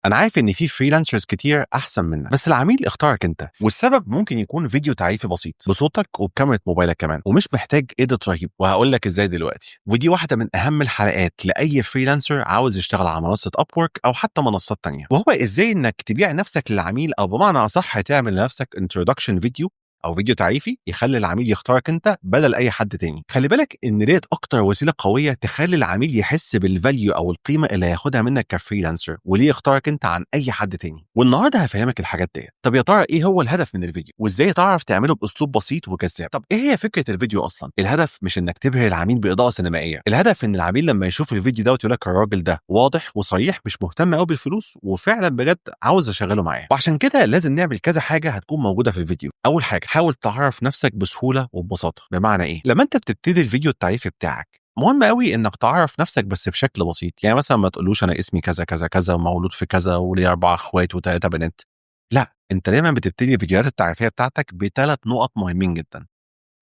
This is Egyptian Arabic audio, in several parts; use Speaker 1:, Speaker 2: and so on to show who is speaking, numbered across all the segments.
Speaker 1: انا عارف ان في freelancers كتير احسن منك، بس العميل اختارك انت، والسبب ممكن يكون فيديو تعريفي بسيط بصوتك وبكاميرا موبايلك كمان، ومش محتاج edit رهيب، وهقول لك ازاي دلوقتي. ودي واحدة من اهم الحلقات لاي freelancer عاوز يشتغل على منصة Upwork او حتى منصات تانية، وهو ازاي انك تبيع نفسك للعميل، او بمعنى اصح تعمل لنفسك introduction video او فيديو تعريفي يخلي العميل يختارك انت بدل اي حد تاني. خلي بالك ان ديت اكتر وسيلة قوية تخلي العميل يحس بال value او القيمة اللي هياخدها منك ك freelancer، وليه يختارك انت عن اي حد تاني. والنهارده هفهمك الحاجات ديت. طب يا ترى ايه هو الهدف من الفيديو، وازاي تعرف تعمله باسلوب بسيط وجذاب؟ طب ايه هي فكرة الفيديو اصلا؟ الهدف مش انك تبهر العميل باضاءه سينمائيه، الهدف ان العميل لما يشوف الفيديو دوت يقول لك الراجل ده واضح وصريح، مش مهتم قوي بالفلوس، وفعلا بجد عاوز اشغله معايا. وعشان كده لازم نعمل كذا حاجة هتكون موجودة في الفيديو. اول حاجه، حاول تعرف نفسك بسهولة وببساطه. بمعنى ايه؟ لما انت بتبتدي الفيديو التعريفي بتاعك، مهم قوي انك تعرف نفسك بس بشكل بسيط. يعني مثلا ما تقولوش انا اسمي كذا كذا كذا ومولود في كذا ولي 4 اخوات و3 بنات. لا، انت دايما بتبتدي الفيديوهات التعريفيه بتاعتك بثلاث نقط مهمين جدا.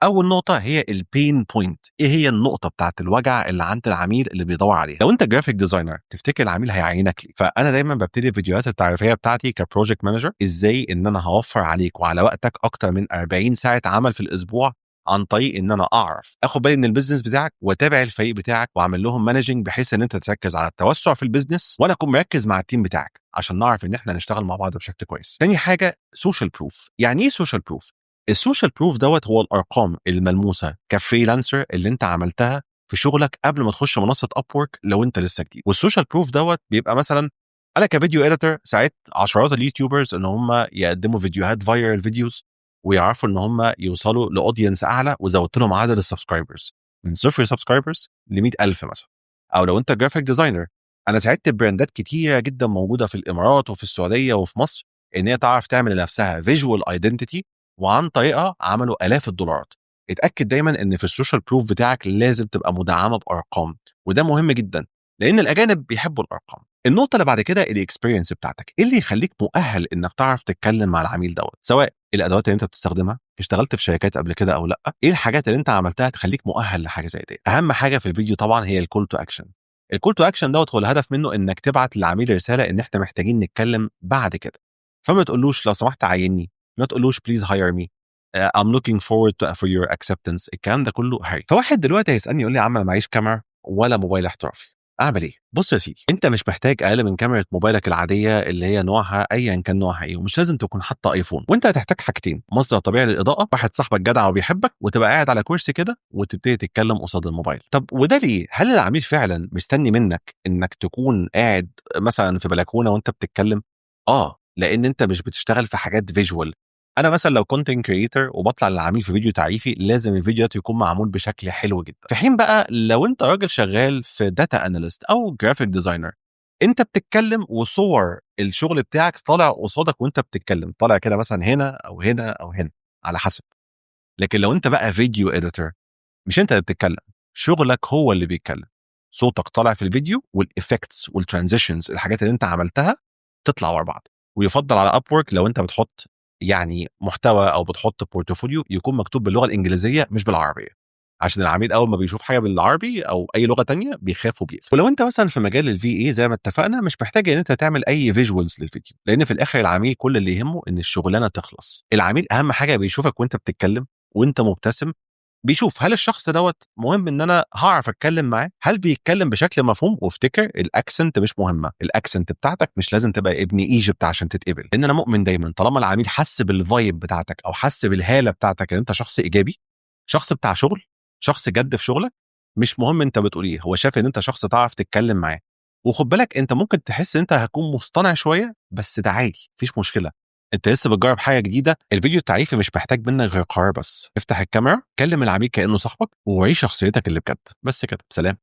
Speaker 1: اول نقطة هي ال pain point. ايه هي النقطة بتاعت الوجع اللي عند العميل اللي بيدور عليها؟ لو انت graphic designer، تفتكر العميل هيعينك ليه؟ فانا دايما ببتدي الفيديوهات التعريفيه بتاعتي ك project manager ازاي ان انا هوفر عليك وعلى وقتك اكتر من 40 ساعة عمل في الاسبوع، عن طريق ان انا اعرف اخد بالي من ال business بتاعك واتابع الفريق بتاعك واعمل لهم managing، بحيث ان انت تركز على التوسع في ال business وانا اكون مركز مع ال team بتاعك، عشان نعرف ان احنا نشتغل مع بعض بشكل كويس. تاني حاجه، social proof. يعني ايه social proof؟ ال social proof دوت هو الارقام الملموسة ك freelancer اللي انت عملتها في شغلك قبل ما تخش منصة Upwork لو انت لسه جديد. وال social proof دوت بيبقى مثلا انا ك video editor ساعدت عشرات ال YouTubers ان هم يقدموا فيديوهات viral videos ويعرفوا ان هم يوصلوا ل audience اعلى، وزودت لهم عدد ال subscribers من 0 subscribers ل 100,000 مثلا. او لو انت graphic designer، انا ساعدت براندات كتيرة جدا موجودة في الامارات وفي السعودية وفي مصر ان هي تعرف تعمل لنفسها visual identity، وعن طريقها عملوا الاف الدولارات. اتاكد دايما ان في ال social proof بتاعك لازم تبقى مدعمه بارقام، وده مهم جدا لان الاجانب بيحبوا الارقام. النقطة اللي بعد كده ال experience بتاعتك، ايه اللي يخليك مؤهل انك تعرف تتكلم مع العميل دوت؟ سواء الادوات اللي انت بتستخدمها، اشتغلت في شركات قبل كده او لا، ايه الحاجات اللي انت عملتها تخليك مؤهل لحاجة زي دي. اهم حاجة في الفيديو طبعا هي ال call to action. ال call to action دوت هو الهدف منه انك تبعت للعميل رسالة ان احنا محتاجين نتكلم بعد كده. فما تقولوش لو سمحت عيني، ما تقولوش please hire me، I'm looking forward to for your acceptance، الكلام ده كله هري. فواحد دلوقتي هيسالني يقول لي يا عم انا معيش كاميرا ولا موبايل احترافي، اعمل ايه؟ بص يا سيدي، انت مش محتاج اقل من كاميرا موبايلك العادية اللي هي نوعها ايا كان نوعها ايه، ومش لازم تكون حتى iPhone. وانت هتحتاج حاجتين: مصدر طبيعي للاضاءه، واحد صاحبك جدع وبيحبك، وتبقى قاعد على كرسي كده وتبتدي تتكلم قصاد الموبايل. طب وده ليه؟ هل العميل فعلا مستني منك انك تكون قاعد مثلا في بلكونة وانت بتتكلم؟ اه، لان انت مش بتشتغل في حاجات visual. انا مثلا لو content creator وبطلع للعميل في فيديو تعريفي، لازم الفيديو يكون معمول بشكل حلو جدا. في حين بقى لو انت راجل شغال في data analyst او graphic designer، انت بتتكلم وصور الشغل بتاعك طالع قصادك وانت بتتكلم، طالع كده مثلا هنا او هنا او هنا على حسب. لكن لو انت بقى video editor، مش انت اللي بتتكلم، شغلك هو اللي بيتكلم، صوتك طالع في الفيديو وال effects وال transitions، الحاجات اللي انت عملتها تطلع ورا بعض. ويفضل على Upwork لو انت بتحط يعني محتوى او بتحط portfolio يكون مكتوب باللغة الانجليزية مش بالعربيه، عشان العميل اول ما بيشوف حاجة بالعربي او اي لغة تانية بيخاف وبيقفل. ولو انت مثلا في مجال ال VA زي ما اتفقنا، مش محتاج ان انت تعمل اي visuals للفيديو، لان في الاخر العميل كل اللي يهمه ان الشغلانة تخلص. العميل اهم حاجة بيشوفك وانت بتتكلم وانت مبتسم، بيشوف هل الشخص دوت مهم ان انا هعرف اتكلم معاه، هل بيتكلم بشكل مفهوم. وافتكر ال accent مش مهمه، ال accent بتاعتك مش لازم تبقى ابن Egypt عشان تتقبل، لان انا مؤمن دايما طالما العميل حس بال vibe بتاعتك او حس بالهاله بتاعتك ان انت شخص ايجابي، شخص بتاع شغل، شخص جد في شغلك، مش مهم انت بتقول ايه، هو شاف ان انت شخص تعرف تتكلم معاه. وخد بالك انت ممكن تحس ان انت هتكون مصطنع شويه، بس ده عادي، مفيش مشكله، انت لسه بتجرب حاجة جديده. الفيديو التعريفي مش محتاج منك غير قرار بس: افتح الكاميرا، كلم العميل كانه صاحبك، ووريه شخصيتك اللي بجد. بس كده، سلام.